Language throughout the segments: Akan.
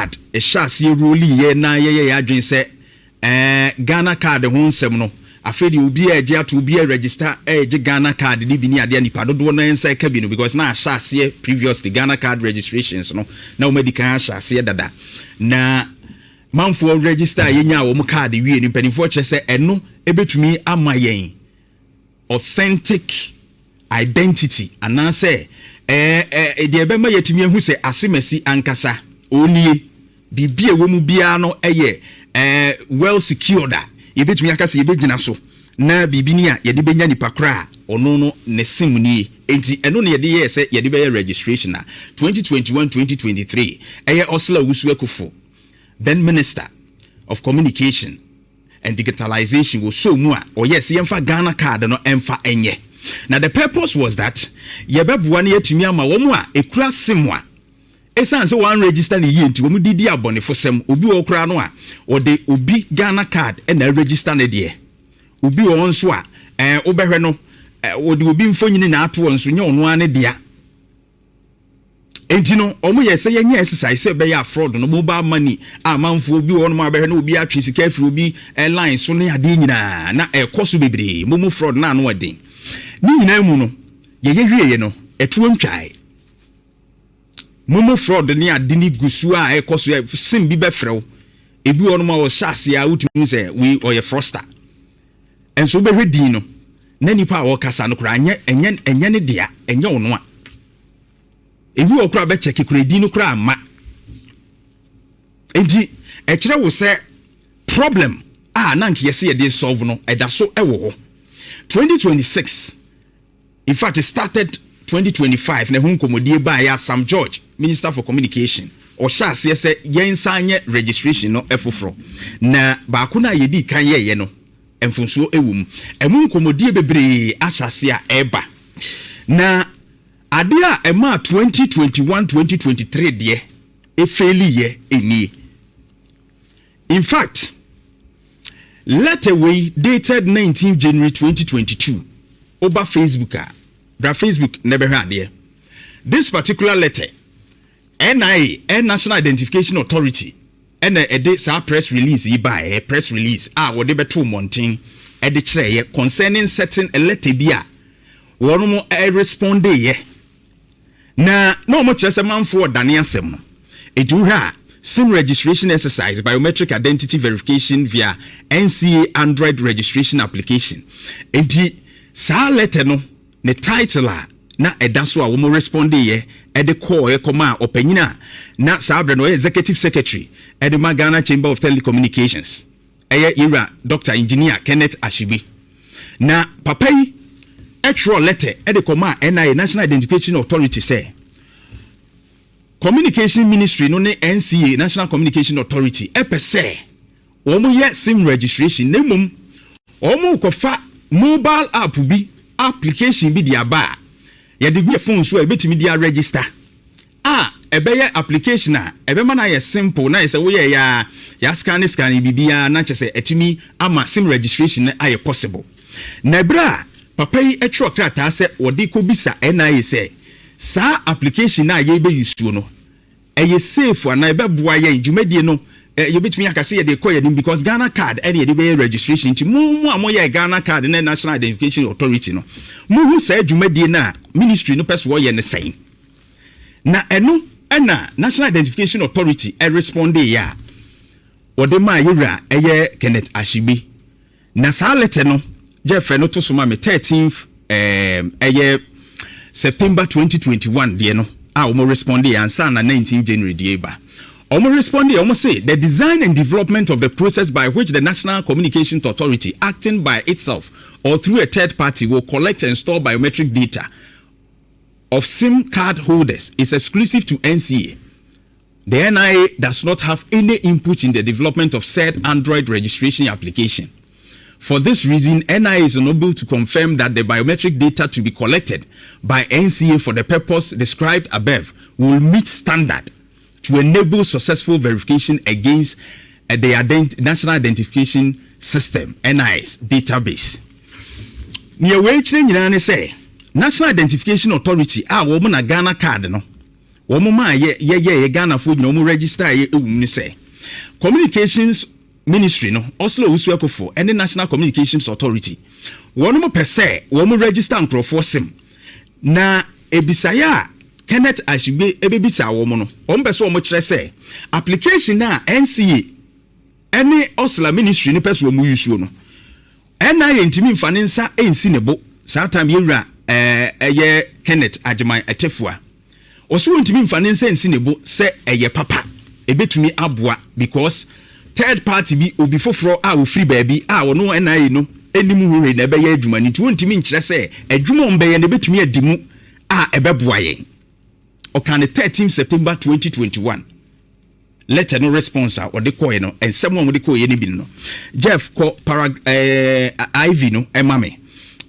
Card ɛhyɛ aseɛ roll yɛ na yɛyɛ yɛ adwene sɛ Ghana Card ho nsɛm no, afei deɛ obiara agye ato, obiara register ɛgye Ghana Card ne bi ne adeɛ, nipa dodoɔ no nsa ɛka bi no, because na ahyɛ aseɛ previously, Ghana Card registrations no na wɔn adi kan ahyɛ aseɛ dada na manfoɔ register a yɛnya wɔn card wie no, mpanimfoɔ kyerɛ sɛ ɛno ebɛtumi ama yɛn authentic identity anaasɛ ɛɛ ɛɛ deɛ ɛbɛma yɛtumi ehu sɛ asemasi ankasa onie. Biribi a ɛwɔ mu biara no ɛyɛ well secured a yɛbɛtumi aka sɛ yɛbɛgyina so na biribi ni a yɛde bɛnya nipa kora a ɔno no ne SIM nie. Nti ɛno na yɛde yɛɛ sɛ yɛde bɛyɛ registration a 2021 2023, ɛyɛ Ursula Owusu Ekuful, then Minister of Communication and Digitalization, wɔ so mu a ɔyɛ sɛ yɛmfa Ghana Card no ɛmfa ɛnyɛ. Na the purpose was that yɛbɛboa no, yɛatumi ama wɔn a ekura SIM a ɛsiane sɛ wɔn register ne yie nti wɔn didi abɔnefo sɛm. Obi wɔ koraa no a ɔde obi Ghana Card ɛna register ne deɛ. Obi wɔ nso a wobɛhwɛ no, wɔde obi mfonyini na ato wɔn so, nyɛ ɔno ara ne dea. Nti no wɔn yɛ sɛ yɛnyɛ exercise sɛ ɛbɛyɛ a fraud no, mobile money a amanfoɔ bi wɔ hɔnom a bɛhwɛ na obi atwe sika afiri obi line so ne adeɛ nyinaa na ɛkɔ so bebree, momo fraud na ano ɛden ne nyinaa mu no, yɛyɛ wie no, ɛtoɔ ntwae. Momo fraud ne ade ne gu so a ɛkɔ so. Sim bi bɛfrɛ wo, ebi wɔ hɔnom a wɔhyɛ aseɛ a wotumi sɛ wei ɔyɛ fraudster, nso wobɛhwɛ din no na nipa a wɔkasa no koraa ɛnyɛ ɛnyɛ ne dea, ɛnyɛ ɔno a. Ebi wɔ koraa bɛkyɛ kura din no koraa ama. Nti ɛkyerɛ wo sɛ problem a na nka yɛsɛ yɛde solve no ɛda so ɛwɔ hɔ. 2026, in fact it started 2025, na ɛho nkɔmmɔdie baeɛ a Sam George, Minister for Communication, ɔhyɛ aseɛ sɛ yɛnsan nyɛ registration no ɛfoforɔ. Na baako no a yɛdi kan yɛɛyɛ no, mfonsuo ɛwɔ mu. Ɛmu nkɔmmɔdie bebree ahyɛ aseɛ a ɛreba. Na adeɛ a ɛmaa 2021 2023 deɛ ɛfail yɛ ɛnie. In fact, letter wei dated 19 January 2022, woba Facebook a, bra Facebook na ɛbɛhwɛ adeɛ. This particular letter, NIA, Air National Identification Authority, ɛna ɛde saa press release yi baeɛ, press release a wɔde bɛto mmɔnten ɛde kyerɛeɛ concerning certain letter bi a wɔn respond yɛ. Na wɔn kyerɛ sɛ manfoɔ ɔdane asɛm no. Eti wohwɛ a, SIM registration exercise, biometric identity verification via NCA Android registration application. Eti saa letter no ne title a na ɛda so a wɔn respond yɛ ɛde kɔɔ ɛkɔma a ɔpanyin a na saa abirɛ no ɔyɛ executive secretary ɛde ma Ghana Chamber of Telecommunications, ɛyɛ yɛwura Dr Engineer Kenneth Ashigbey. Na papa yi ɛtwerɛ letter ɛde kɔma a NIA, National Identification Authority, sɛ Communication Ministry no ne NCA, National Communication Authority, ɛpɛ sɛ wɔn yɛ SIM registration, na mmom wɔn kɔfa mobile app bi, application bi de aba a yɛde gu yɛ phone so a yɛbɛtumi de aregister a ɛbɛyɛ application a ɛbɛma no ayɛ simple na yɛ sɛ woyɛ yɛ a yɛascan scan biribiara na kyɛ sɛ ɛtumi ama SIM registration no ayɛ possible. Na ɛberɛ a papa yi atwerɛ krataa sɛ wɔde kɔbisa NIA sɛ saa application no a yɛbɛyi suo no ɛyɛ safe anaa ɛbɛboa yɛn dwumadie no, yɛbɛtumi aka sɛ yɛde kɔ yɛnim, because Ghana Card ɛne yɛde bɛyɛ registration. Nti mo a moyɛ Ghana Card ne National Identification Authority no, mohu saa dwumadie no a ministry no pɛ so wɔyɛ ne sɛn. Na ɛno ɛna National Identification Authority ɛrespond yɛ a wɔde maa yɛwura ɛyɛ Kenneth Ashigbey. Na saa letter no, Jeffrey no to so ma me, 13th ɛyɛ September 2021 deɛ no a wɔn respond yɛ ansa na 19 January deɛ ba. Wɔn respond yɛ, wɔn say the design and development of the process by which the National Communications Authority, acting by itself or through a third party, will collect and store biometric data of SIM card holders is exclusive to NCA. The NIA does not have any input in the development of said Android registration application. For this reason, NIA is unable to confirm that the biometric data to be collected by NCA for the purpose described above will meet standard to enable successful verification against the National Identification System, NIS, database. Nea wei kyerɛ nyinaa ne sɛ National Identification Authority a wɔn na Ghana Card no Wɔn maa yɛ yɛyɛ yɛ Ghanafoɔ nyina wɔn register yɛ ɛwɔ mu ne sɛ Communications Ministry no, Ursula Owusu Ekuful, ɛne National Communications Authority, wɔn pɛ sɛ wɔn register nkurɔfoɔ SIM. Na ebisaeɛ a Kenneth Ashigbey ɛbɛbisa wɔn no, wɔn pɛ sɛ wɔn kyerɛ sɛ application a NCA ɛne Ursula Ministry no pɛ sɛ wɔn use no, ɛna yɛ ntumi nfa ne nsa nsi ne bo. Saa time yɛwura ɛyɛ Kenneth Agyeman Attafuah ɔso wɔntumi nfa ne nsa nsi ne bo sɛ ɛyɛ papa, ebetumi aboa, because third party bi, obi foforɔ a ofiri baabi a ɔno NIA no anim hwehwɛ na ɛbɛyɛ adwuma no, nti wɔntumi nkyerɛ sɛ adwuma a ɔmbɛyɛ no ebetumi adi mu a ɛbɛboa yɛn. Ɔka ne 13 September 2021 letter no response a ɔde kɔɛ no, nsɛm a wɔde kɔɛ no bi no, Jeff, kɔ para iv no ɛma me.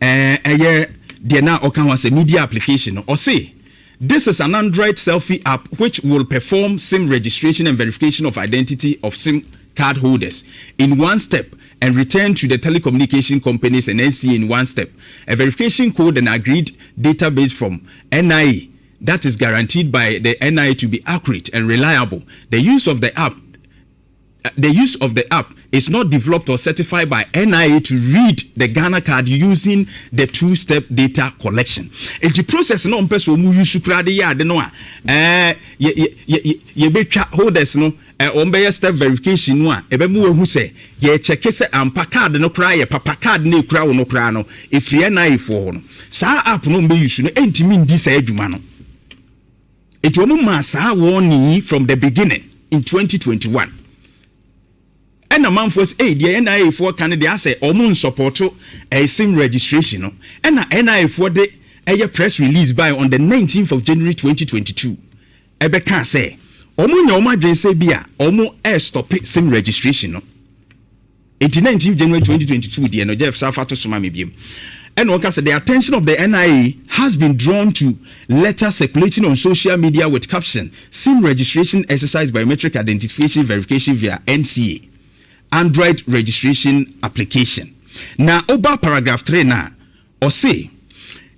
Ɛyɛ deɛ na ɔka ho asɛ media application no. Ɔse this is an Android selfie app which will perform SIM registration and verification of identity of SIM card holders in one step and return to the telecommunication companies and NCA in one step. A verification code and agreed database from NIA that is guaranteed by the NIA to be accurate and reliable. The use of the app is not developed or certified by NIA to read the Ghana Card using the two-step data collection. Enti process no mpɛ sɛ ɔmo use kura de yɛ ade no a yɛ yɛ yɛbɛtwa holders no, wɔn bɛyɛ step verification no a ɛbɛmu wɔn ho sɛ yɛkyɛke sɛ ampa card no koraa yɛ papa, card no ekura wɔn no koraa no efiri NIA foɔ hɔ no. Saa app no mbɛ use no, ɛntumi ndi saa adwuma no. Eti wɔn maa saa warning yi from the beginning in 2021, ɛna manfoɔ sɛ ɛyɛ deɛ NIA foɔ ka no deɛ asɛ ɔmo nsupport ɛyɛ SIM registration no. Ɛna NIA foɔ de ɛyɛ press release by on the 19th of January 2022 ɛbɛka sɛ ɔmo nya ɔmo adwene sɛ bi a ɔmo ɛstop SIM registration no. Eti 19 January 2022 deɛ no, Jeff, safa to soma mi biem. Ɛna ɔka sɛ the attention of the NIA has been drawn to letter circulating on social media with caption "SIM registration exercise biometric identification verification via NCA Android registration application." Na ɔba paragraph 3 na ɔse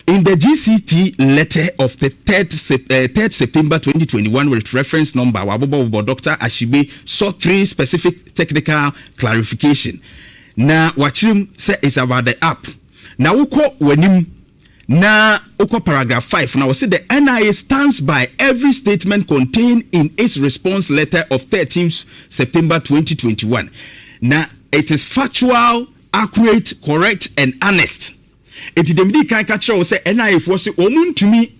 in the GCT letter of the 3rd September 2021 with reference number wabobɔ, Dr. Ashigbey sought three specific technical clarification. Na wakyerɛm sɛ it's about the app. Na wokɔ w'anim na wokɔ paragraph 5 na wɔse the NIA stands by every statement contained in its response letter of 13th September 2021. Na it is factual, accurate, correct and honest. Eti dɛm di kan ka kyerɛ wo sɛ NIA foɔ sɛ wɔn ntumi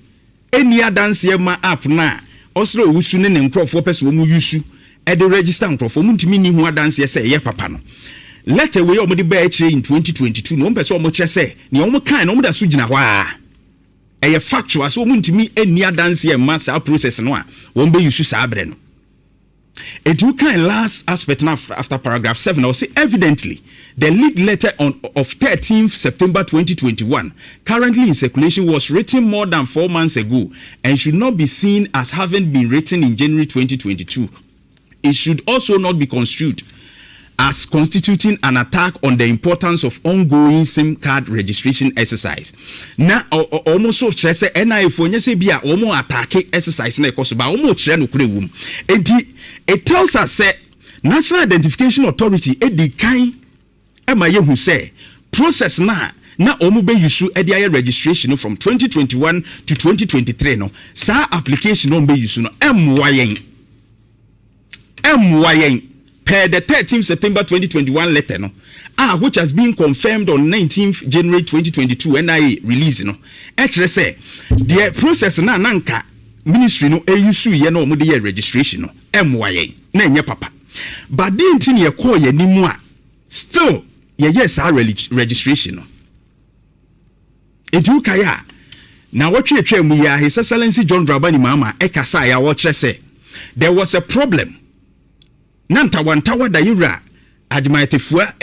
ɛni adanseɛ ma app no a Ursula Owusu ne ne nkurɔfoɔ pɛ sɛ wɔn use ɛde register nkurɔfoɔ, wɔn ntumi ni ho adanseɛ sɛ ɛyɛ papa no. Letter wei a wɔde bɛɛ akyerɛ in 2022 na wɔn pɛ sɛ wɔn kyerɛ sɛ nea wɔn kan na wɔn da so gyina hɔ a ɛyɛ factual sɛ wɔn ntumi ɛni adanseɛ ma saa process no a wɔn bɛ use saa abirɛ no. Eti wokan last aspect na after paragraph 7 na ɔse evidently the lead letter on of 13th September 2021 currently in circulation was written more than 4 months ago and should not be seen as having been written in January 2022. It should also not be construed as constituting an attack on the importance of ongoing SIM card registration exercise. Na ɔmo nso kyerɛ sɛ NIA foɔ nyɛ sɛ bi a ɔmo attack exercise na ɛkɔ so ba, ɔmo kyerɛ no kure wom. Enti it tells us sɛ National Identification Authority edi kan ɛma yɛhu sɛ process na ɔmo bɛ use ɛde ayɛ registration no from 2021 to 2023 no, saa application na ɔmo bɛ use no ɛmmoa yɛn, ɛmmoa yɛn per the 13th September 2021 letter no, ah, which has been confirmed on 19th January 2022 NIA release no. Ɛkyerɛ sɛ deɛ process na nanka ministry no euse yɛ na wɔn de yɛ registration no ɛmmoa yɛn na ɛnyɛ papa. But deɛ nti na yɛkɔɔ yɛn anim a still yɛyɛ saa registration no? Eti wokae a na wɔtwe atwa mu yi a, His Excellency John Dramani Mahama ɛkasa a wɔkyerɛ sɛ there was a problem na ntawantawa da yɛwura Agyeman Attafuah,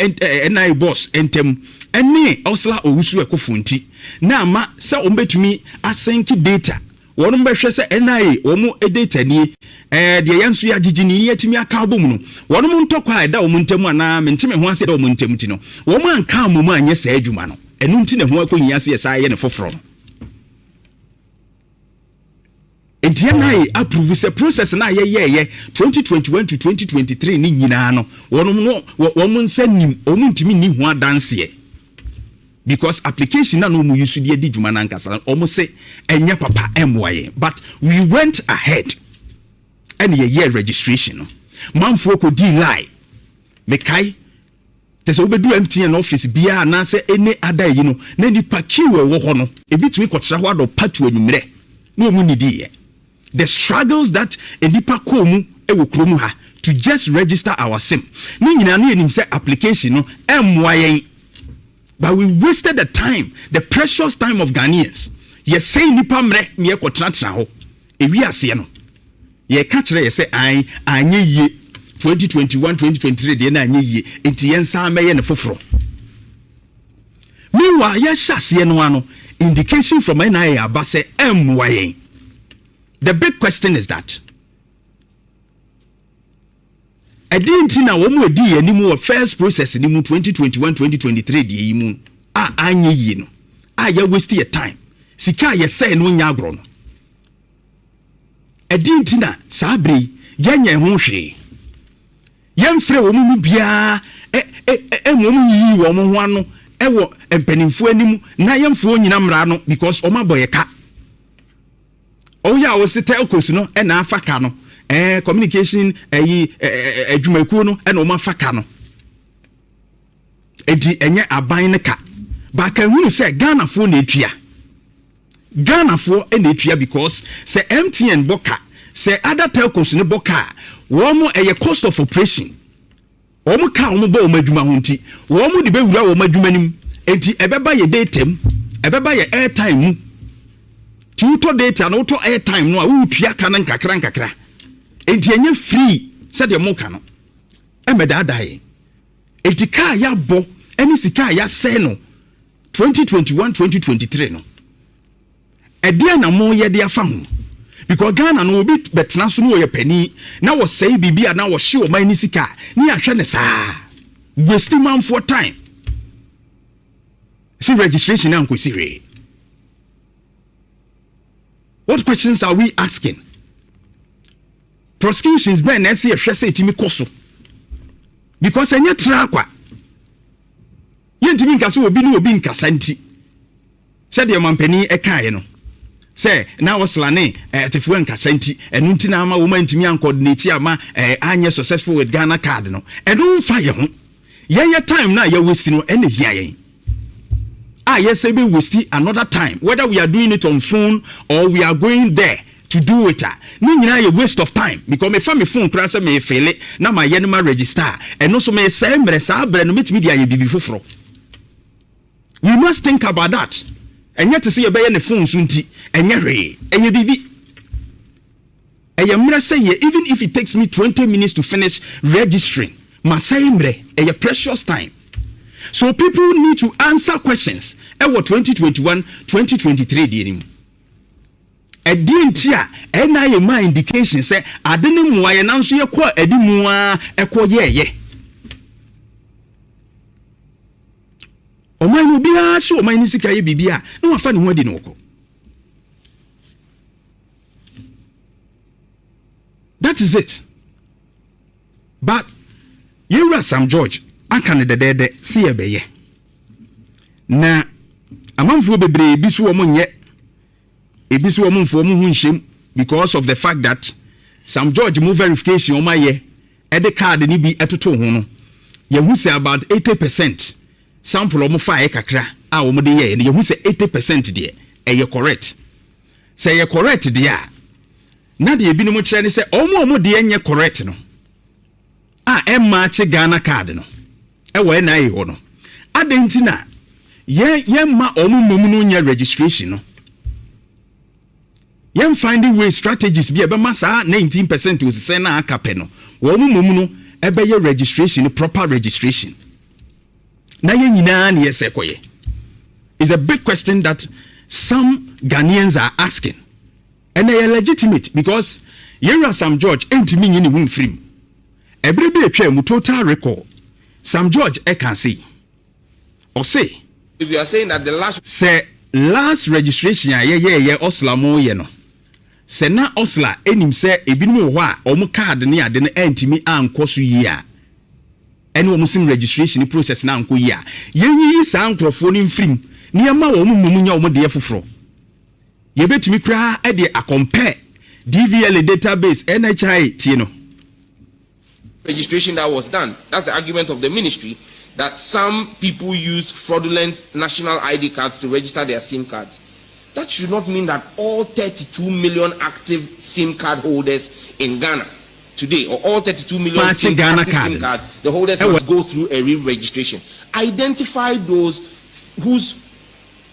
NIA boss, ntam ɛne Ursula Owusu Ekuful, nti na ama sɛ wɔn bɛtumi async data, wɔn bɛhwɛ sɛ NIA wɔn data nie, deɛ yɛn nso yɛagyegye ni yɛtumi aka abɔ mu no, wɔn ntɔkwa a ɛda wɔn ntam anaa mente me ho ase ɛda wɔn ntam ti no, wɔn anka amom anyɛ saa adwuma no. Ɛno nti na ho akɔhia sɛ yɛ saa yɛ ne foforɔ no. Nti NIA approve sɛ process no a yɛyɛɛyɛ 2021 to 2023 ne nyinaa no, wɔn no wɔn nsa nim, wɔn ntumi nni ho adanseɛ because application na na wɔn use de adi dwuma no ankasa wɔn se ɛnyɛ papa, ɛmmoa yɛn, but we went ahead ɛna yɛyɛɛ registration no. Manfoɔ kɔdii line. Mekae te sɛ wobɛdu MTN office biara anaasɛ ɛne ada yi no na nipa queue ɛwɔ hɔ no, ebi tumi kɔtena hɔ adɔ patu anwummerɛ na wɔn nidiiɛ. The struggles that nipa kɔɔ mu wɔ kurom ha to just register our SIM ne nyinaa no, yɛnim sɛ application no ɛmmoa yɛn, but we wasted the time, the precious time of Ghanaians. Yɛsɛn nipa mmerɛ ne yɛkɔtenatena hɔ. Ewi aseɛ no, yɛka kyerɛ yɛ sɛ an anyɛ yie 2021 2023 deɛ na anyɛ yie, nti yɛn nsa mɛyɛ ne foforɔ. Meanwhile, yɛhyɛ aseɛ no ano, indication from NIA aba sɛ ɛmmoa yɛn. The big question is that ɛdeɛ nti na wɔn adi yɛn anim wɔ first process ni mu 2021 2023 deɛ yi mu a anyɛ yie no a yɛ waste yɛ time, sika a yɛsɛɛ no nyɛ agorɔ no, ɛdeɛ nti na saa bere yi yɛnyɛ ho hwee, yɛmfrɛ wɔn mu biara ɛ ɛ ɛ wɔn yiyi wɔn ho ano ɛwɔ mpanimfoɔ anim na yɛmfoɔ nyina mmara no because wɔn abɔ yɛ ka? Ɔyɛ a wɔsi telcos no ɛna afa ka no, communication ɛyi ɛɛ adwumakuo no ɛna wɔn afa ka no, eti ɛnyɛ aban ne ka. Baaka ehunu sɛ Ghanafoɔ na etua, Ghanafoɔ ɛna etua, because sɛ MTN bɔ ka, sɛ other telcos ne bɔ ka a, wɔn ɛyɛ cost of operation. Wɔn ka wɔn bɔ wɔn adwuma ho, nti wɔn de bɛwura wɔn adwuma nim, nti ɛbɛba yɛ data mu, ɛbɛba yɛ airtime mu. Ti wotɔ data na wotɔ airtime no a, wotua ka no nkakra nkakra, nti ɛnyɛ free sɛdeɛ mo ka no. Ɛmɛdaadaa yɛn. Nti kaa yɛabɔ ɛne sika a yɛasɛe no 2021 2023 no, ɛdeɛ na mo yɛ de afa ho? Because Ghana no, obi bɛtena so no, wɔyɛ panin na wɔsɛe biribi a na wɔhye ɔman ne sika a ne yɛahwɛ ne saa, waste manfoɔ time si registration na nkosi hwee. What questions are we asking? Prosecutions bɛn na ɛsɛ yɛhwɛ sɛ ɛtumi kɔ so? Because ɛnyɛ tra akwa, yɛntumi nka sɛ obi ne obi nkasa, nti sɛdeɛ mampanin ɛkaeɛ no sɛ na wɔsla ne ɛtefoɔ nkasa, nti ɛno nti na ama wɔn antumi ancoordinate ama anyɛ successful with Ghana Card no. Ɛno mfa yɛ ho. Yɛnyɛ time na yɛ waste no ɛna hia yɛn a yɛsɛ bɛ waste another time, whether we are doing it on phone or we are going there to do it a, ne nyinaa yɛ waste of time, because mefa me phone koraa sɛ mefele na ma yɛ no ma register a, ɛno nso mesɛe mmerɛ. Saa berɛ no mɛtumi de ayɛ biribi foforɔ. We must think about that. Ɛnyɛ te sɛ yɛbɛyɛ ne phone so nti ɛnyɛ hwee, ɛyɛ biribi, ɛyɛ mmerɛ sɛ yɛ, even if it takes me 20 minutes to finish registering, masɛe mmerɛ, ɛyɛ precious time. So people need to answer questions ɛwɔ 2021 2023 deɛ no mu. Ɛdeɛ nti a ɛna yɛ ma indication sɛ ade ne mmoa yɛ, nanso yɛkɔ anim a ɛkɔ yɛɛyɛ ɔman no, obiara hyɛ ɔman no sika yɛ biribi a na wafa ne ho adi ne wɔkɔ. That is it. But yɛwura Sam George aka ne dɛdɛɛdɛ si yɛbɛyɛ na amanfoɔ bebree bi so wɔn nyɛ, ebi so wɔn mfo wɔn ho nhyɛm because of the fact that Sam George mu verification wɔn ayɛ ɛde card ni bi ɛtoto ho no, yɛhu sɛ about 80% sample wɔn fa ayɛ kakra a wɔn de yɛɛ no, yɛhu sɛ 80% deɛ ɛyɛ correct. Sɛ ɛyɛ correct deɛ a, na deɛ ebinom kyerɛ ne sɛ wɔn a wɔn deɛ nyɛ correct no a ɛmmaakye Ghana Card no ɛwɔ NIA hɔ no, adan nti na yɛn ma wɔn mmom no nyɛ registration no? Yɛn finding way, strategies bi a ɛbɛma saa 19% osisɛn na aka pɛ no, wɔn mmom no ɛbɛyɛ registration, proper registration, na yɛn nyinaa ne yɛsɛ kɔyɛ is a big question that some Ghanaians are asking, and ɛyɛ legitimate because yɛwura Sam George ɛntumi nyi ne ho mfirim. Ɛberɛ bi atwa mu, total recall, Sam George ɛka sei, ɔse If you are saying that the last sɛ last registration a yɛyɛɛyɛ ɔsla mo yɛ no. Sɛ na OSLA nim sɛ ebinom wɔ hɔ a wɔn card ne ade no antumi ankɔ so yie a, ɛne wɔn SIM registration process no ankɔ yie a, yɛnyiyi saa nkurɔfoɔ no mfiri mu na yɛmma wɔn mmom nyɛ wɔn deɛ foforɔ. Yɛbɛtumi koraa de akɔmpɛ DVLA database, NHIA tie no. Registration that was done. That's the argument of the ministry, that some people used fraudulent national ID cards to register their SIM cards. That should not mean that all 32 million active SIM card holders in Ghana today, or all 32 million SIM, Ghana active card SIM card, the holders must go through a re-registration. Identify those whose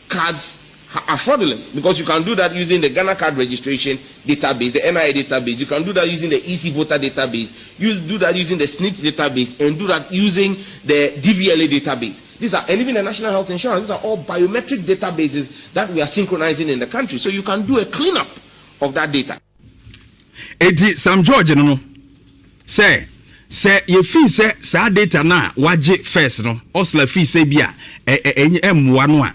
cards are fraudulent, because you can do that using the Ghana card registration database, the NIA database. You can do that using the EC voter database. You do that using the SSNIT database, and do that using the DVLA database. These are, and even the National Health Insurance, these are all biometric databases that we are synchronizing in the country. So you can do a cleanup of that data. Eti Sam George no sɛ yɛfii sɛ saa data no a wagye first no, OSLA fii sɛ bi a ɛmmoa no a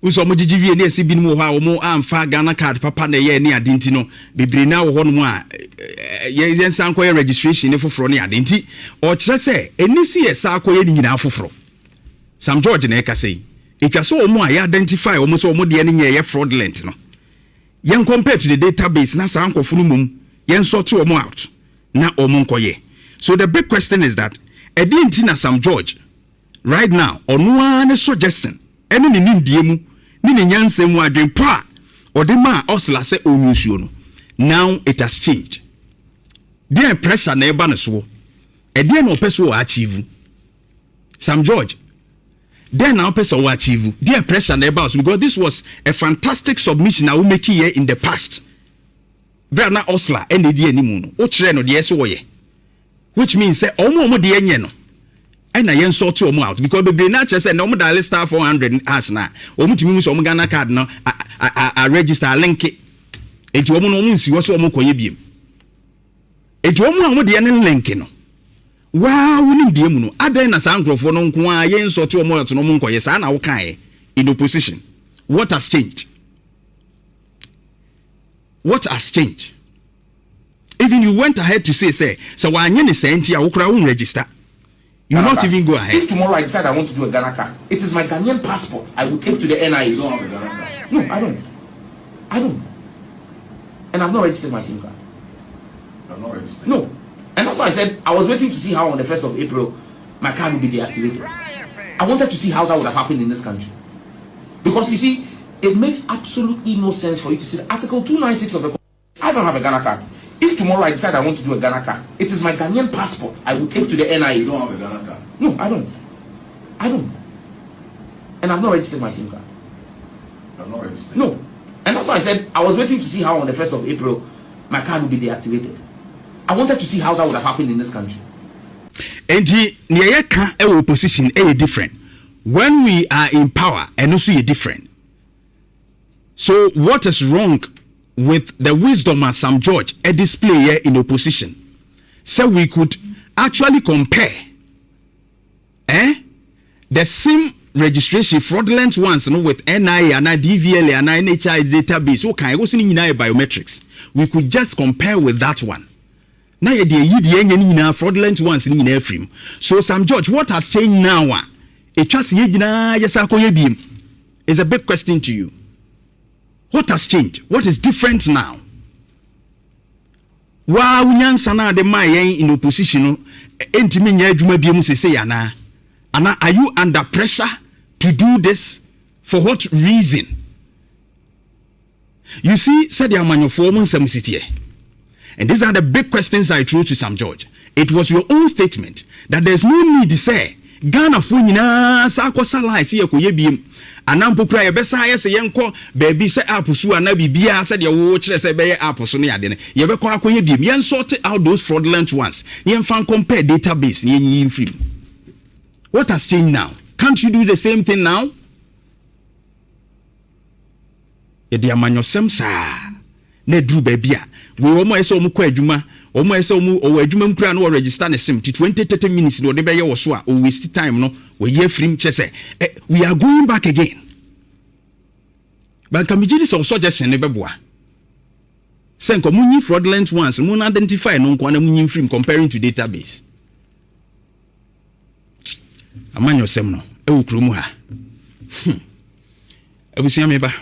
nso ɔmo gyegye wie ne ɛsɛ binom wɔ hɔ a ɔmo amfa Ghana Card papa na ɛyɛ ne ade, nti no bebree naa wɔ hɔnom a yɛnsan kɔyɛ registration ne foforɔ ne ade. Nti ɔkyerɛ sɛ ɛni si yɛ saa kɔyɛ ne nyinaa foforɔ. Sam George na ɛkasa yi, ɛtwa sɛ ɔmo a yɛ identify ɔmo sɛ ɔmo deɛ no nyɛ ɛyɛ fraudulent no, yɛn compare to the database na saa nkɔfo no mom yɛn sort ɔmo out na ɔmo nkɔyɛ. So the big question is that, ɛdeɛ nti na Sam George right now, ɔno ara ne suggestion ɛne ne nimdeɛ mu ne ne nyansa mu, adwempo a ɔde maa OSLA sɛ ɔnwusuo no, now it has changed? Deɛ pressure na ɛba ne soɔ, ɛdeɛ na ɔpɛ so wɔ achieve? Sam George, deɛ na ɔpɛ sɛ ɔwɔ achieve? Deɛ pressure na ɛba so? Because this was a fantastic submission a wo make here in the past, bere a na OSLA ɛna edi anim no, wokyerɛ no deɛ ɛsɛ wɔyɛ, which means sɛ ɔmo a ɔmo deɛ nyɛ no ɛna yɛn sort ɔmo out, because bebree naa kyerɛ sɛ na ɔmo dial *400# na ɔmo tumi mu sɛ ɔmo Ghana Card no a register, a link. Eti ɔmo no, ɔmo nsi hɔ sɛ ɔmo kɔyɛ biem. Eti ɔmo a ɔmo deɛ ne link no, waa wonim deɛ mu no, adan na saa nkurɔfoɔ no nko ara yɛn sort ɔmo out na ɔmo nkɔyɛ saa na wokaeɛ in opposition. What has changed? What has changed? Even you went ahead to say sɛ wanyɛ ne saa nti a, wokora wo register, you Ghana not card. even go ahead. If tomorrow I decide I want to do a Ghana card, it is my Ghanaian passport I will take to the NIA. You don't have a Ghana card. No, I don't. I don't. And I've not registered my SIM card. I'm not registered. No. And that's why I said I was waiting to see how on the 1st of April my card would be deactivated. I wanted to see how that would have happened in this country. Because you see, it makes absolutely no sense for you to say Article 296 of the I don't have a Ghana card. If tomorrow I decide I want to do a Ghana card, it is my Ghanaian passport I will take to the NIA. You don't have a Ghana card. No, I don't. I don't. And I've not registered my SIM card. I'm not registered. No. And that's why I said I was waiting to see how on the 1st of April my card would be deactivated. I wanted to see how that would have happened in this country. Nti nea yɛka ɛwɔ opposition ɛyɛ different, when we are in power ɛno nso yɛ different. So what is wrong with the wisdom as Sam George ɛ display here in opposition, so we could actually compare the same registration, fraudulent ones no, with NIA and DVLA and NHI database? Wo kan ɛwɔ so no nyinaa yɛ biometrics. We could just compare with that one na yɛde eyi deɛ ɛnyɛ no nyinaa, fraudulent ones no nyinaa afiri mu. So Sam George, what has changed now a etwa sɛ yɛ nyinaa yɛsa akɔyɛ biem is a big question to you. What has changed? What is different now? Waa, wonyansa no ade maa yɛn in opposition no ɛntumi nyɛ adwuma biem sese anaa? Ana are you under pressure to do this? For what reason? You see sɛdeɛ amanyɔfoɔ mo nsɛm si teɛ, and these are the big questions I threw to Sam George. It was your own statement that there's no need sɛ Ghanafoɔ nyinaa saa akɔsa line sɛ yɛkɔyɛ biem, anaa mpo kura yɛbɛsa ayɛ sɛ yɛnkɔ baabi sɛ app so anaa biribiara, sɛdeɛ wo kyerɛ sɛ ɛbɛyɛ app so ne ade no, yɛbɛkɔ akɔyɛ biem. Yɛn sort out those fraudulent ones na yɛmfa compare database na yɛnyiyi mfiri mu. What has changed now? Can't you do the same thing now? Yɛde amanyɔsɛm saa na aduru baabi a wei, wɔn a ɛsɛ wɔn kɔ adwuma, wɔn a ɛsɛ wɔn ɔwɔ adwuma mu kura na wɔ register ne SIM ti 20, 30 minutes na ɔde bɛyɛ wɔ so a, o waste time no, wɔyi afirim kyɛ sɛ we are going back again. But nka megye di sɛ suggestion ne bɛboa. Sɛ nka munyi fraudulent ones, mo identify no nko na munyi mfirim comparing to database. Amanyɔsɛm no ɛwɔ kurom ha. Abusua, meba.